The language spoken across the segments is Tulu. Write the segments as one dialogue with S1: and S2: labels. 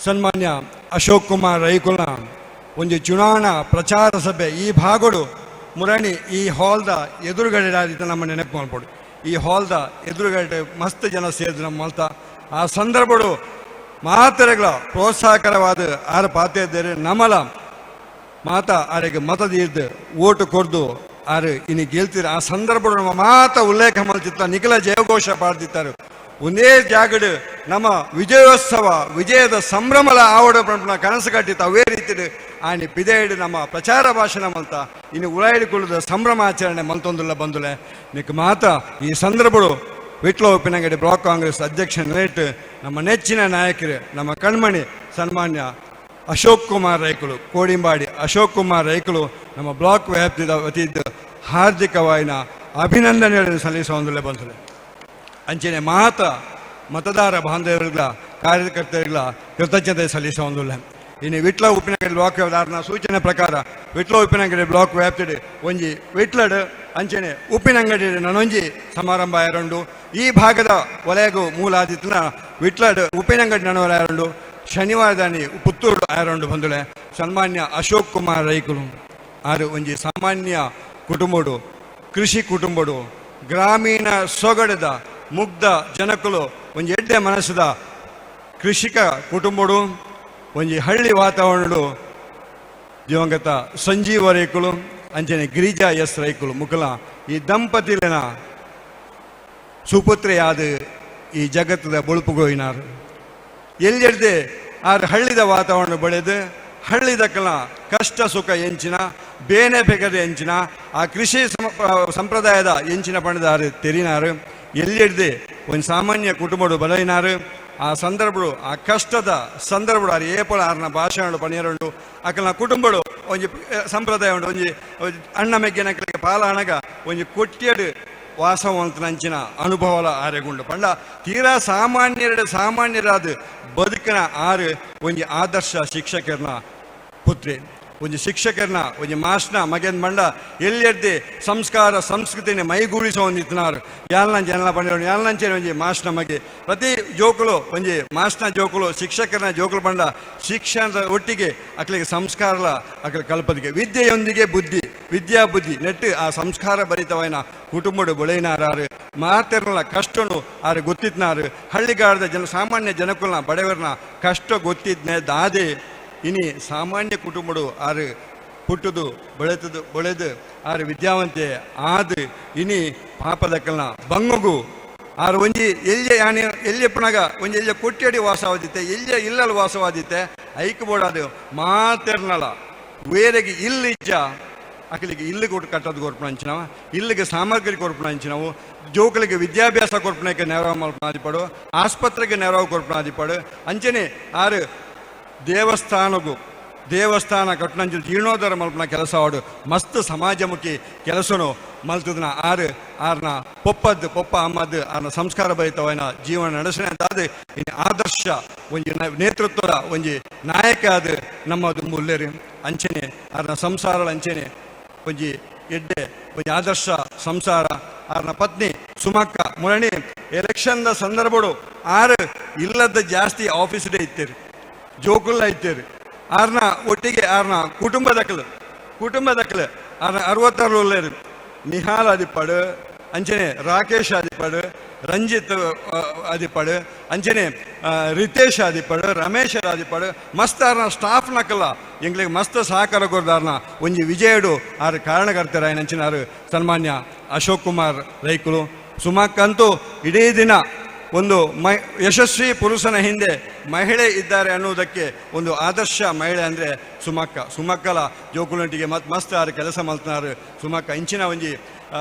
S1: ಸನ್ಮಾನ್ಯ ಅಶೋಕ್ ಕುಮಾರ್ ರೈಕುಲ್ನ ಒಂಜಿ ಚುನಾವಣಾ ಪ್ರಚಾರ ಸಭೆ ಈ ಭಾಗಡು ಮುರಣಿ ಈ ಹಾಲ್ದ ಎದುರುಗಡೆ ಆದಿತ್ತ ನಮ್ಮ ನೆನಪು ಮಾಡ್ಬೋದು. ಈ ಹಾಲ್ದ ಎದುರುಗಡೆ ಮಸ್ತ್ ಜನ ಸೇರಿದ್ರು ನಮ್ಮ ಮಲ್ತ. ಆ ಸಂದರ್ಭಡು ಮಾತೆರೆಗಳ ಪ್ರೋತ್ಸಾಹಕರವಾದ ಆರು ಪಾತೆ ನಮಲ ಮಾತ ಆರೆಗೆ ಮತ ದೀರ್ದು ಓಟು ಕೊರ್ದು ಆರು ಇನಿ ಗೆಲ್ತೀರ. ಆ ಸಂದರ್ಭಡು ನಮ್ಮ ಮಾತ ಉಲ್ಲೇಖ ಮಲ್ತಿತ್ತ, ನಿಖಿಲ ಜಯಘೋಷ ಪಾಡ್ದಿತ್ತಾರೆ. ಒಂದೇ ಜಾಗಡ್ ನಮ್ಮ ವಿಜಯೋತ್ಸವ, ವಿಜಯದ ಸಂಭ್ರಮದ ಆವಡ ಪಂಪನ ಕನಸು ಕಟ್ಟಿತ್ತು. ಅವೇ ರೀತಿ ಆನಿ ಪಿದೇಡು ನಮ್ಮ ಪ್ರಚಾರ ಭಾಷಣ ಮಲ್ತ ಇನ್ನು ಉಳಾಯಿಡಿಕೊಳ್ಳದ ಸಂಭ್ರಮಾಚರಣೆ ಮಲ್ತೊಂದುಲ್ಲ ಬಂದುಲೆ. ನಿಕ್ ಮಾತ ಈ ಸಂದರ್ಭಡು ವಿಟ್ಲ ಉಪ್ಪಿನಂಗಡಿ ಬ್ಲಾಕ್ ಕಾಂಗ್ರೆಸ್ ಅಧ್ಯಕ್ಷ ನೆಲೆಟ್ ನಮ್ಮ ನೆಚ್ಚಿನ ನಾಯಕರು, ನಮ್ಮ ಕಣ್ಮಣಿ ಸನ್ಮಾನ್ಯ ಅಶೋಕ್ ಕುಮಾರ್ ರೈಕುಲು, ಕೋಡಿಂಬಾಡಿ ಅಶೋಕ್ ಕುಮಾರ್ ರೈಕುಲು ನಮ್ಮ ಬ್ಲಾಕ್ ವ್ಯಾಪ್ತಿದ ವತಿಯಿಂದ ಹಾರ್ದಿಕವಾಯಿನ ಅಭಿನಂದನೆಗಳನ್ನು ಸಲ್ಲಿಸುವಂದುಲ್ಲೆ ಬಂದುಲೆ. ಅಂಚನೆ ಮಾತ ಮತದಾರ ಬಾಂಧವರಿಗಳ, ಕಾರ್ಯಕರ್ತರಿಗಳ ಕೃತಜ್ಞತೆ ಸಲ್ಲಿಸುವಂದುಲ್ಲ. ಇನ್ನು ವಿಟ್ಲ ಉಪ್ಪಿನಂಗಡಿ ಬ್ಲಾಕ್ ದಾರನ ಸೂಚನೆ ಪ್ರಕಾರ ವಿಟ್ಲ ಉಪ್ಪಿನಂಗಡಿ ಬ್ಲಾಕ್ ವ್ಯಾಪ್ತಿಡ್ ಒಂಜಿ ವಿಟ್ಲಡ್, ಅಂಚನೆ ಉಪ್ಪಿನಂಗಡಿ ನನೊಂಜಿ ಸಮಾರಂಭ ಆಯರುಂಡು. ಈ ಭಾಗದ ವಲಯಗು ಮೂಲಾದಿತ್ನ ವಿಟ್ಲಡ್, ಉಪ್ಪಿನಂಗಡಿ ನನವರ ಆಯರುಂಡು. ಶನಿವಾರದಾನಿ ಪುತ್ತೂರು ಆಯರುಂಡು ಬಂದುಳೆ. ಸನ್ಮಾನ್ಯ ಅಶೋಕ್ ಕುಮಾರ್ ರೈಕುಲು ಆರು ಒಂಜಿ ಸಾಮಾನ್ಯ ಕುಟುಂಬಡು, ಕೃಷಿ ಕುಟುಂಬಡು, ಗ್ರಾಮೀಣ ಸೊಗಡದ ಮುಗ್ಧ ಜನಕುಲು, ಒಂಜಿ ಎಡ್ಡೆ ಮನಸ್ಸುದ ಕೃಷಿಕ ಕುಟುಂಬಡು, ಒಂಜಿ ಹಳ್ಳಿ ವಾತಾವರಣಡು ದಿವಂಗತ ಸಂಜೀವ ರೈಕುಲು ಅಂಚನೆ ಗಿರಿಜಾ ಎಸ್ ರೈಕುಲು ಮುಕುಲ ಈ ದಂಪತಿಲಿನ ಸುಪುತ್ರೆಯಾದ ಈ ಜಗತ್ತದ ಬೊಳುಪುಗೋಯಿನಾರು. ಎಲ್ಲೆಡ್ದೆ ಆರ್ ಹಳ್ಳಿದ ವಾತಾವರಣ ಬೆಳೆದು, ಹಳ್ಳಿದಕ್ಕಲ ಕಷ್ಟ ಸುಖ ಎಂಚಿನ, ಬೇನೆ ಬೆಗದ ಎಂಚಿನ, ಆ ಕೃಷಿ ಸಂಪ್ರದಾಯದ ಎಂಚಿನ ಪಣದಾರು ತೆರಿನಾರು. ಎಲ್ಲಿಡ್ದೆ ಒಂದು ಸಾಮಾನ್ಯ ಕುಟುಂಬಡು ಬಲೈನಾರು. ಆ ಸಂದರ್ಭಡು, ಆ ಕಷ್ಟದ ಸಂದರ್ಭಡು ಆರು ಏಪಳ ಆರ್ನ ಭಾಷಣ ಪಣಿಯರುಂಡು. ಅಕಲ್ನ ಕುಟುಂಬಡು ಒಂಜಿ ಸಂಪ್ರದಾಯ ಉಂಡು. ಒಂಜಿ ಒಂಜಿ ಅಣ್ಣ ಮೆಗ್ಗೆನಕಲಿಗೆ ಪಾಲ ಅಣಗ ಒಂಜಿ ಕೊಟ್ಟಿಯಡು ವಾಸವಂತನಂಚಿನ ಅನುಭವಲ ಆರೆಗುಂಡು. ಪಂಡ ತೀರಾ ಸಾಮಾನ್ಯರ ಸಾಮಾನ್ಯರಾದ ಬದುಕಿನ ಆರು ಒಂಜಿ ಆದರ್ಶ ಶಿಕ್ಷಕರನ ಪುತ್ರಿ, ಒಂಜಿ ಶಿಕ್ಷಕರನ, ಒಂಜಿ ಮಾಸ್ನ ಮಗನ್ ಬಂಡ ಎಲ್ಲೆಡ್ದೆ ಸಂಸ್ಕಾರ ಸಂಸ್ಕೃತಿನ ಮೈಗೂಡಿಸೋ ಒಂದಿತ್ತಿನಾರು. ಯಾಲ್ನ ಜನ ಪಂಡ ಯಾಲ್ನಂಚೆ ಒಂಜಿ ಮಾಸ್ನ ಮಗೆ. ಪ್ರತಿ ಜೋಕುಲು ಒಂಜಿ ಮಾಸ್ನ ಜೋಕುಲು, ಶಿಕ್ಷಕರನ ಜೋಕುಲು ಬಂಡ ಶಿಕ್ಷಣದ ಒಟ್ಟಿಗೆ ಅಕ್ಲಿಗೆ ಸಂಸ್ಕಾರಲ ಅಕ್ಲ ಕಲ್ಪದಿಗೆ ವಿದ್ಯೆಯೊಂದಿಗೆ ಬುದ್ಧಿ, ವಿದ್ಯಾ ಬುದ್ಧಿ ನೆಟ್ಟು ಆ ಸಂಸ್ಕಾರ ಭರಿತವಾಯಿನ ಕುಟುಂಬಡು ಬೆಳೆಯಿನಾರು. ಮಾತೆರ್ನ ಕಷ್ಟನು ಆರು ಗೊತ್ತಿತ್ನಾರು. ಹಳ್ಳಿಗಾರದ ಜನ, ಸಾಮಾನ್ಯ ಜನಕುಲ್ನ, ಬಡವರನ ಕಷ್ಟ ಗೊತ್ತಿದ್ನೆ ದಾದೆ ಇನಿ ಸಾಮಾನ್ಯ ಕುಟುಂಬಡು ಆರು ಪುಟ್ಟುದು, ಬೆಳೆತದು, ಬೆಳೆದು ಆರು ವಿದ್ಯಾವಂತೆ ಆದು ಇನಿ ಪಾಪದಕ್ಕಲ್ನ ಬಂಗುಗು ಆರು ಒಂಜಿ ಎಲ್ಯ ಯಾನೆ ಎಲ್ಯಪ್ಪನಾಗ ಒಂಜಿ ಎಲ್ಯ ಕೊಟ್ಟಿಯಡಿ ವಾಸವಾದಿತ್ತೆ, ಎಲ್ಯ ಇಲ್ಲಲ್ ವಾಸವಾದಿತ್ತೆ. ಐಕ್ ಬೋಡಾದು ಮಾತೆರ್ನಲ ವೇರೆಗೆ ಇಲ್ಲಿಜ್ಜ ಅಕಲಿಗೆ ಇಲ್ಲು ಕೊಟ್ಟು ಕಟ್ಟೋದು ಕೊರ್ಪುನ ಅಂಚಿನವ, ಇಲ್ಲಿಗೆ ಸಾಮಗ್ರಿ ಕೊರ್ಪುನ ಅಂಚಿನವು, ಜೋಕುಲಿಗೆ ವಿದ್ಯಾಭ್ಯಾಸ ಕೊರ್ಪುನಕ್ಕೆ ನೆರವು ಮಲ್ಪುನ ಆದಿಪಾಡು, ಆಸ್ಪತ್ರೆಗೆ ನೆರವು ಕೊರ್ಪುನ ಆದಿಪಾಡು. ಅಂಚನೆ ಆರು ದೇವಸ್ಥಾನಗು ದೇವಸ್ಥಾನ ಕಟ್ಟುನಂಚಿನ ಜೀರ್ಣೋದ್ಧಾರ ಮಲ್ಪುನ ಕೆಲಸ ಆಡು ಮಸ್ತ್ ಸಮಾಜಮುಖಿ ಕೆಲಸನು ಮಲ್ತದನ. ಆರು ಆರ್ನ ಪೊಪ್ಪದ್ದು, ಪೊಪ್ಪ ಅಮ್ಮದ್ದು ಆರ್ನ ಸಂಸ್ಕಾರ ಭರಿತವಾಯಿನ ಜೀವನ ನಡೆಸನೆ ಅಂತಾದ ಇನ್ನು ಆದರ್ಶ ಒಂಜಿ ನೇತೃತ್ವದ ಒಂಜಿ ನಾಯಕ ಅದು ನಮ್ಮ ದುಂಬುಲ್ಲೇರು. ಅಂಚನೆ ಆರ್ನ ಸಂಸಾರಗಳ ಅಂಚನೆ ಒಂಜಿ ಎಡ್ಡೆ ಒಂಜಿ ಆದರ್ಶ ಸಂಸಾರ. ಆರ್ನ ಪತ್ನಿ ಸುಮಕ್ಕ ಮುರಣಿ ಎಲೆಕ್ಷನ್ದ ಸಂದರ್ಭಡು ಆರು ಇಲ್ಲದ ಜಾಸ್ತಿ ಆಫೀಸ್ ಡೇ ಇತ್ತೇರು, ಜೋಕುಲ್ಲ ಇತ್ತೇರು. ಆರ್ನ ಒಟ್ಟಿಗೆ ಆರ್ನ ಕುಟುಂಬದಕ್ಕಲು, ಕುಟುಂಬದಕ್ಕಲು ಆರ್ನ 66 ಉಲ್ಲೇರು. ನಿಹಾಲ್ ಆದಿಪ್ಪಾಡು, ಅಂಚನೆ ರಾಕೇಶ್ ಆದಿಪ್ಪಾಡು, ರಂಜಿತ್ ಆದಿಪ್ಪಾಡು, ಅಂಚನೆ ರಿತೇಶ್ ಆದಿಪ್ಪಾಡು, ರಮೇಶ್ ಆದಿಪ್ಪಾಡು, ಮಸ್ತ್ ಆರ್ನ ಸ್ಟಾಫ್ ನಕಲ ಎಂಗ್ಲಿಗೆ ಮಸ್ತ್ ಸಹಕಾರ ಕೊರ್ದಾರ್ನ ಒಂಜಿ ವಿಜಯಡು ಆರು ಕಾರಣಕರ್ತರಾಯನ ಅಂಚಿನಾರು ಸನ್ಮಾನ್ಯ ಅಶೋಕ್ ಕುಮಾರ್ ರೈಕುಲು. ಸುಮಕ್ಕಂತೂ ಇಡೀ ದಿನ ಒಂದು ಯಶಸ್ವಿ ಪುರುಷನ ಹಿಂದೆ ಮಹಿಳೆ ಇದ್ದಾರೆ ಅನ್ನುವುದಕ್ಕೆ ಒಂದು ಆದರ್ಶ ಮಹಿಳೆ ಅಂದರೆ ಸುಮಕ್ಕ. ಸುಮಕ್ಕಲ ಜೋಕುಲಂಟಿಗೆ ಮತ್ ಮಸ್ತ್ ಆರು ಕೆಲಸ ಮಲ್ತನಾರು ಸುಮಕ್ಕ. ಇಂಚಿನ ಒಂಜಿ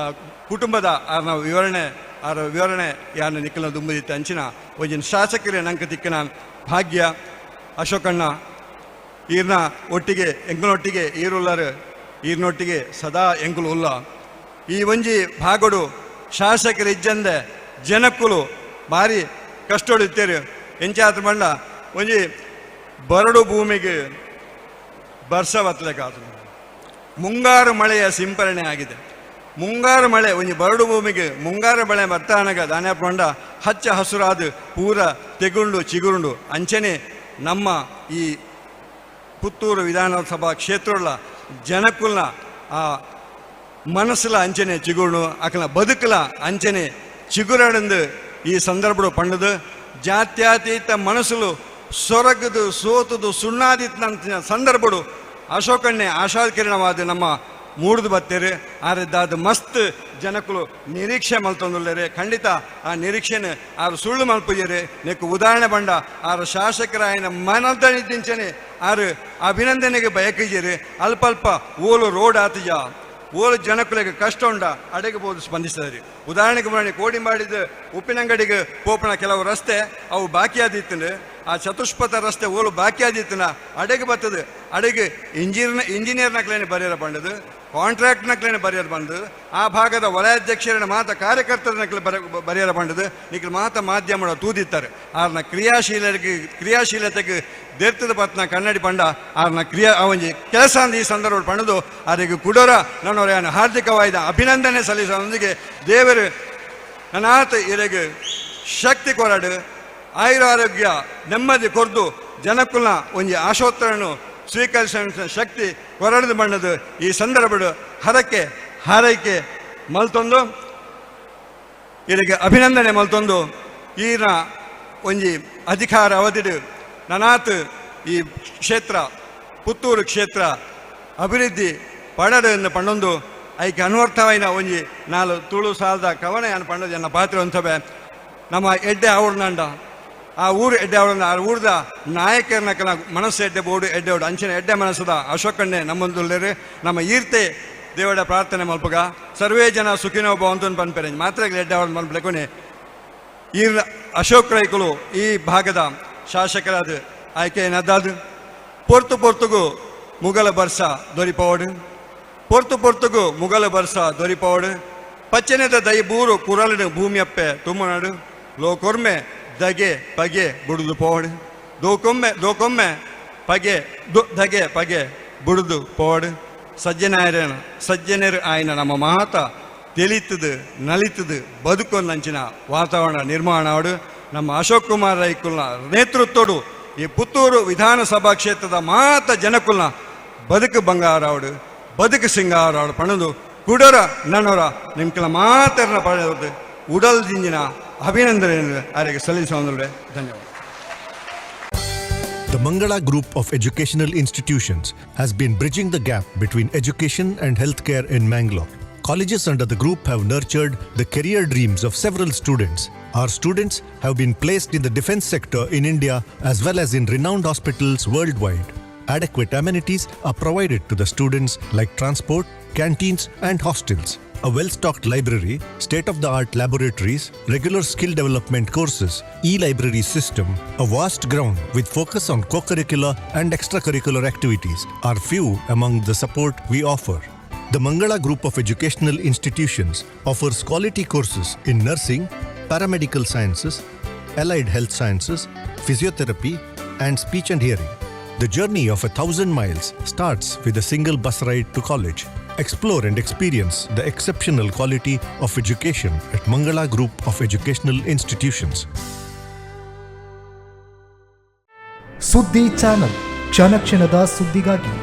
S1: ಕುಟುಂಬದ ಆರ್ನ ವಿವರಣೆ, ಆರ ವಿವರಣೆ ಯಾರನ್ನ ನಿಕ್ಕಲ ದುಂಬುದಿತ್ತು. ಅಂಚಿನ ಒಂಜಿನ ಶಾಸಕರೇ ನಂಕ ತಿಕ್ಕನ ಭಾಗ್ಯ. ಅಶೋಕಣ್ಣ, ಈರ್ನ ಒಟ್ಟಿಗೆ ಎಂಕುಲೊಟ್ಟಿಗೆ ಈರುಲ್ಲರು, ಈರ್ನೊಟ್ಟಿಗೆ ಸದಾ ಎಂಕುಲು ಉಲ್ಲ. ಈ ಒಂಜಿ ಭಾಗಡು ಶಾಸಕರು ಇಜ್ಜಂದೆ ಜನಕ್ಕುಲು ಭಾರಿ ಕಷ್ಟೋಡು ಇತ್ತೇರು. ಎಂಚಾತ ಬಂಡ ಒಂಜಿ ಬರಡು ಭೂಮಿಗೆ ಬರ್ಸ ಬತ್ತಲೆಕಾತು ಮುಂಗಾರು ಮಳೆಯ ಸಿಂಪರಣೆ ಆಗಿದೆ. ಮುಂಗಾರು ಮಳೆ ಒಂಜಿ ಬರಡು ಭೂಮಿಗೆ ಮುಂಗಾರು ಮಳೆ ಬರ್ತಾನಗ ದಾನ್ಯಪಂಡ ಹಚ್ಚ ಹಸುರಾದ ಪೂರ ತೆಗುಂಡು ಚಿಗುರುಂಡು. ಅಂಚನೆ ನಮ್ಮ ಈ ಪುತ್ತೂರು ವಿಧಾನಸಭಾ ಕ್ಷೇತ್ರಗಳ ಜನಕುಲ್ನ ಆ ಮನಸ್ಸುಲ ಅಂಚನೆ ಚಿಗುರುನು, ಅಕಲ ಬದುಕಲ ಅಂಚನೆ ಚಿಗುರಡಂದು ಈ ಸಂದರ್ಭಡು ಪಂಡದು. ಜಾತ್ಯತೀತ ಮನಸ್ಸುಲು ಸೊರಗದು ಸೋತುದು ಸುಣ್ಣಾದಿತ್ನಂಚಿನ ಸಂದರ್ಭಡು ಅಶೋಕಣ್ಣೆ ಆಶಾಕಿರಣವಾದ ನಮ್ಮ ಮೂಡುದು ಬತ್ತೇರು. ಆರೆದ್ದಾದ ಮಸ್ತ್ ಜನಕುಲು ನಿರೀಕ್ಷೆ ಮಲ್ತೊಂದುಲ್ಲೆರ್. ಖಂಡಿತ ಆ ನಿರೀಕ್ಷೆನ ಆರು ಸುಳ್ಳು ಮಲ್ಪುಜೆರ್. ನೆಕ್ಕು ಉದಾಹರಣೆ ಬಂಡ ಆರು ಶಾಸಕರಾಯನ ಮನದಣಿದಿಂಚನೆ ಆರು ಅಭಿನಂದನೆಗೆ ಬಯಕಿಜೆರ್. ಅಲ್ಪ ಅಲ್ಪ ಓಲು ರೋಡ್ ಆತಿಜ, ಓಲು ಜನಕುಲೆಗ್ ಕಷ್ಟ ಉಂಡ ಅಡೆಗೆ ಬೋದು ಸ್ಪಂದಿಸ್ತಾರೆ. ಉದಾಹರಣೆಗೆ ಮಾಡಿ ಕೋಡಿ ಮಾಡಿದ ಉಪ್ಪಿನಂಗಡಿಗೆ ಪೋಪಣ ಕೆಲವು ರಸ್ತೆ ಅವು ಬಾಕಿ ಆದಿತ್ತಂಡು. ಆ ಚತುಷ್ಪಥ ರಸ್ತೆ ಓಲು ಬಾಕಿ ಆದಿತ್ತನ ಅಡೆಗೆ ಬರ್ತದೆ. ಅಡೆಗೆ ಇಂಜಿನಿಯರ್ನಕ್ಲೇನೆ ಬರೆಯರ ಬಂಡದು, ಕಾಂಟ್ರಾಕ್ಟ್ನಕ್ಲೇನೆ ಬರೆಯರ್ ಬಂದು, ಆ ಭಾಗದ ವಲಯಾಧ್ಯಕ್ಷರನ್ನ ಮಾತ ಕಾರ್ಯಕರ್ತರನಕ್ಲೆ ಬರೆಯರ ಬಂಡದು. ನಿಕ್ಲು ಮಾತ ಮಾಧ್ಯಮ ತೂದಿತ್ತಾರೆ. ಆರ್ನ ಕ್ರಿಯಾಶೀಲತೆಗೆ ದೇರ್ತದ ಪತ್ನ ಕನ್ನಡಿ ಪಂಡ ಆರ್ನ ಕ್ರಿಯಾ ಒಂಜಿ ಕೆಲಸ ಅಂದ್ ಈ ಸಂದರ್ಭ ಪಂಡದು. ಆರಿಗೆ ಕುಡೋರ ನನ್ನವರ ಹಾರ್ದಿಕವಾದ ಅಭಿನಂದನೆ ಸಲ್ಲಿಸೋದೊಂದಿಗೆ ದೇವರು ನನಾತ ಇರೆಗೆ ಶಕ್ತಿ ಕೊರಡು, ಆಯುರ ಆರೋಗ್ಯ ನೆಮ್ಮದಿ ಕೊರ್ದು, ಜನಕುಲ್ನ ಒಂಜಿ ಆಶೋತ್ತರನ್ನು ಸ್ವೀಕರಿಸ ಶಕ್ತಿ ಕೊರಡದು ಬಣ್ಣದು ಈ ಸಂದರ್ಭಡು ಹರಕೆ ಹಾರೈಕೆ ಮಲ್ತೊಂದು, ಇರಿಗೆ ಅಭಿನಂದನೆ ಮಲ್ತೊಂದು, ಈನ ಒಂಜಿ ಅಧಿಕಾರ ಅವಧಿಡು ನನಾತ್ ಈ ಕ್ಷೇತ್ರ ಪುತ್ತೂರು ಕ್ಷೇತ್ರ ಅಭಿವೃದ್ಧಿ ಪಡಡು ಎಂದು ಪಂಡೊಂದು, ಐಕೆ ಅನ್ವರ್ಥವಾಯಿನ ಒಂಜಿ ನಾಲು ತುಳು ಸಾಲದ ಕವನ ಏನು ಪಂಡದು ಎನ್ನ ಪಾತ್ರ ಒಂದ್ಸಭೆ. ನಮ್ಮ ಎಡ್ಡೆ ಆವಡ್ನಂಡ ಆ ಊರು ಎಡ್ಡೆ ಆವಡನ್ನ, ಆ ಊರ್ದ ನಾಯಕರನ್ನ ಕಲ ಮನಸ್ಸು ಎಡ್ಡೆ ಬೋಡು ಎಡ್ಡೆ ಓಡು ಅಂಚಿನ ಎಡ್ಡೆ ಮನಸ್ಸದ ಅಶೋಕಣ್ಣೆ ನಮ್ಮೊಂದುಲ್ಲೇರು. ನಮ್ಮ ಈರ್ತೆ ದೇವಡ ಪ್ರಾರ್ಥನೆ ಮಲ್ಪಗ, ಸರ್ವೇ ಜನ ಸುಖಿನೋ ಭವಂತು ಪನ್ಪೆರೆ ಮಾತ್ರ ಎಡ್ಡೆ ಅವನ ಮಲ್ಪಲೆಕೊನೆ. ಈ ಅಶೋಕ್ ರೈಕುಲು ಈ ಭಾಗದ ಶಾಸಕರಾದ ಆಯ್ಕೆ ನದ್ದಾದು ಪೊರ್ತು ಪೊರ್ತುಗು ಮುಗಲ ಬರ್ಸ ದೊರಿಪವಡು, ಪೊರ್ತು ಪೊರ್ತುಗು ಮುಗಲ ಬರ್ಸ ದೊರಿಪವಡು, ಪಚ್ಚನೆದ ದೈ ಬೂರು ಕುರಲಿನ ಭೂಮಿಯಪ್ಪೆ ತುಮ್ಮನಾಡು, ಲೋಕೊರ್ಮೆ ದಗೆ ಪಗೆ ಬುಡುದು ಪೋವಡು, ದೋಕೊಮ್ಮೆ ದೋಕೊಮ್ಮೆ ಪಗೆ ದಗೆ ಪಗೆ ಬುಡುದು ಪೋವಡು. ಸಜ್ಜನಾಯರನ ಸಜ್ಜನರು ಆಯ್ನ ನಮ್ಮ ಮಹಾತ ತಿಳಿತದು ನಲಿತದು ಬದುಕೊಂದಂಚಿನ ವಾತಾವರಣ ನಿರ್ಮಾಣ ಆಡು. ನಮ್ಮ ಅಶೋಕ್ ಕುಮಾರ್ ರೈಕುಲ್ನ ನೇತೃತ್ವಡು ಈ ಪುತ್ತೂರು ವಿಧಾನಸಭಾ ಕ್ಷೇತ್ರದ ಮಾತ ಜನಕುಲ್ನ ಬದುಕು ಬಂಗಾರ ಆವಡು, ಬದುಕು ಸಿಂಗಾರ ಆವಡು ಪಣದು ಕುಡರ ನನ್ನವರ ನಿಮ್ಕೆಲ್ಲ ಮಾತರನ ಪಡೆದು ಉಡಲ್ ದಿಂಜಿನ ಅಭಿನಂದನೆ ಅವರಿಗೆ ಸಲ್ಲಿಸುವ. ಧನ್ಯವಾದ.
S2: The Mangala Group of Educational Institutions has been bridging the gap between education and healthcare in Mangalore. Colleges under the group have nurtured the career dreams of several students. Our students have been placed in the defense sector in India as well as in renowned hospitals worldwide. Adequate amenities are provided to the students like transport, canteens, and hostels. A well stocked library, state of the art laboratories, regular skill development courses, e library system, a vast ground with focus on co curricular and extracurricular activities are few among the support we offer. The Mangala Group of Educational Institutions offers quality courses in nursing, paramedical sciences, allied health sciences, physiotherapy, and speech and hearing. The journey of 1,000 miles starts with a single bus ride to college. Explore and experience the exceptional quality of education at Mangala Group of Educational Institutions.
S3: ಸುದ್ದಿ ಚಾನಲ್, ಕ್ಷಣ ಕ್ಷಣದ ಸುದ್ದಿಗಾಗಿ.